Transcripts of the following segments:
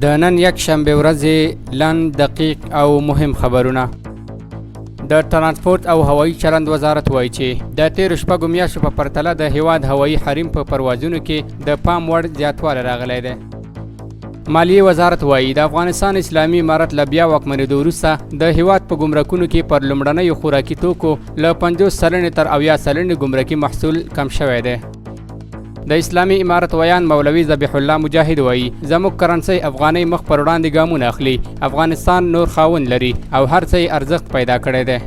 د نن یکشنبې ورځې لنډ، دقیق او مهم خبرونه. د ترانسپورت او هوایي چلند وزارت وایي چې د تېرو 6 میاشتو په پرتله د هیواد هوایي حریم په پروازونو کې د پام وړ زیاتوالی راغلی دی. مالیې وزارت وایي، د افغانستان اسلامي امارت له بیا واکمنېدو وروسته د هیواد په ګمرکونو کې پر لومړنیو خوراکي توکو له 50% تر 70% ګمرکي محصول کم شوی دی. د اسلامي امارت ویاند مولوي ذبیح الله مجاهد وایي، زموږ کرنسۍ افغانۍ مخ پر وړاندې ګامونه اخلي، افغانستان نور خاوند لري او هر څه یې ارزښت پیدا کړی دی.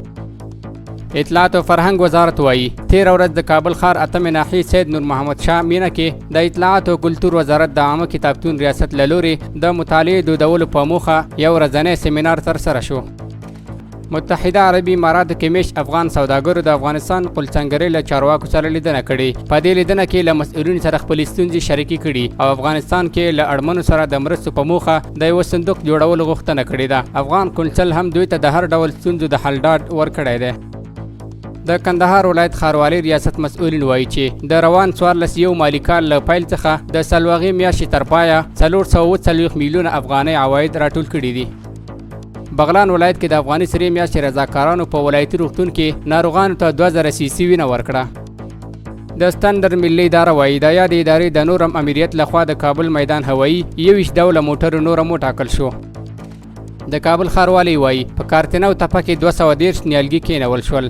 اطلاعات او فرهنګ وزارت وایي، تېره ورځ د کابل ښار اتمې ناحیې سید نور محمد شاه مینه کې د اطلاعات او کلتور وزارت د عامه کتابتون ریاست له لورې د مطالعې دودولو په موخه یو ورځنی سیمینار ترسره شو. متحده عربي اماراتو کې میشت افغان سوداګرو د افغانستان قلڅنګرې له چارواکو سره لیدنه کړې. په دې لیدنه کې له مسؤلینو سره خپلې ستونزې شریکې کړي او افغانستان کې له اړمنو سره د مرستو په موخه د یوه صندوق جوړولو غوښتنه کړې ده. افغان قونسل هم دوی ته د هر ډول ستونزو د حل ډاډ ورکړی دی. د کندهار ولایت ښاروالۍ ریاست مسؤلین وایي چې د روان 14 یو مالي کال له پیل څخه د سلواغې میاشتې تر پایه 447 میلیونه افغانۍ عواید راټول کړي دي. بغلان ولایت کې د افغاني سرې میاشتې رضاکارانو په ولایتي روغتون کې ناروغانو ته 2000 سي سي وینه ورکړه. د ستندر ملي اداره وایي، د یادې ادارې د نورم امریت لخوا د کابل میدان هوایي 21 ډوله موټرو نورم وټاکل شو. د کابل ښاروالۍ وایي، په کارتنو تپه کې 230 نیالګي کېنول شول.